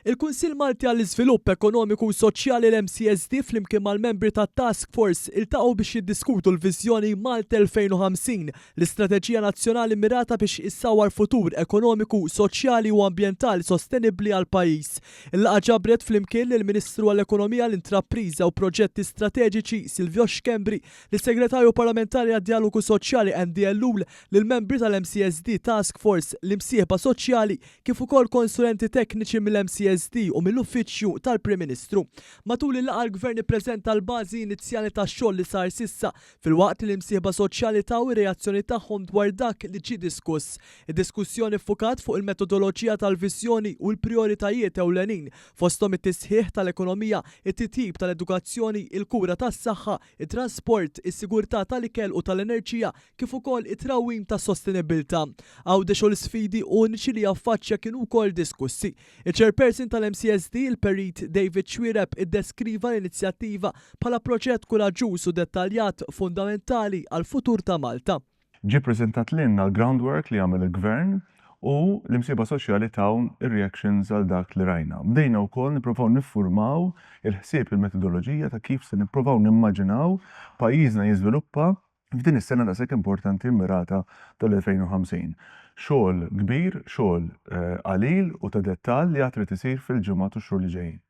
Il-Kunsill Malti għall-Iżvilupp Ekonomiku u Soċjali l-MCSD flimkien mal-membri tat-Task Force iltaqgħu biex jiddiskutu l-Viżjoni Malta 2050, l-istrateġija nazzjonali mmirata biex issawwar futur ekonomiku, soċjali u ambjentali sostenibbli għall-pajjiż. Il-laqgħa ġabret flimkien lill-Ministru għall-Ekonomija, l-Intrapriża u Proġetti Strateġiċi Silvio Schembri, lis-Segretarju Parlamentari għad-Djalogu Soċjali Andy Ellul, lill-membri tal-MCSD Task Force, l-imsieħba soċjali, kif ukoll konsulenti tekniċi mill-MCSD u mill-Uffiċċju tal-Prim Ministru. Matul il-laqgħa l-Gvern ippreżenta l-bażi inizjali tax-xogħol li sar s'issa, filwaqt li l-imsieħba soċjali taw ir-reazzjoni tagħhom dwar dak li ġie diskuss. Id-diskussjoni ffukat fuq il-metodoloġija tal-viżjoni u l-prijoritajiet ewlenin, fosthom it-tisħiħ tal-ekonomija, it-titjib tal-edukazzjoni, il-kura tas-saħħa, it-trasport, is-sigurtà tal-ikel u tal-enerġija kif ukoll it-trawwim tas-sostenibbiltà. Għawdex u l-isfidi uniċi li jaffaċċja kienu wkoll diskussi. Iċ-Chairperson tal-MCSD, il-Perit David Xuereb iddeskriva l-inizjattiva bħala proġett kuraġġuż u dettaljat fundamentali għall-futur ta' Malta. Ġie ppreżentat lilna l-groundwork li għamel il-Gvern u l-imsieħba soċjali taw ir-reactions għal dak li rajna. Bdejna wkoll nipprovaw niffurmaw il-ħsieb, il-metodoloġija ta' kif se nipprovaw nimmaġinaw pajjiżna jiżviluppa f'din is-sena daqshekk importanti mmirata tal-2050. Xogħol kbir, xogħol qalil u ta' dettall li għad irid isir fil-ġimgħat u x-xhur li ġejjin.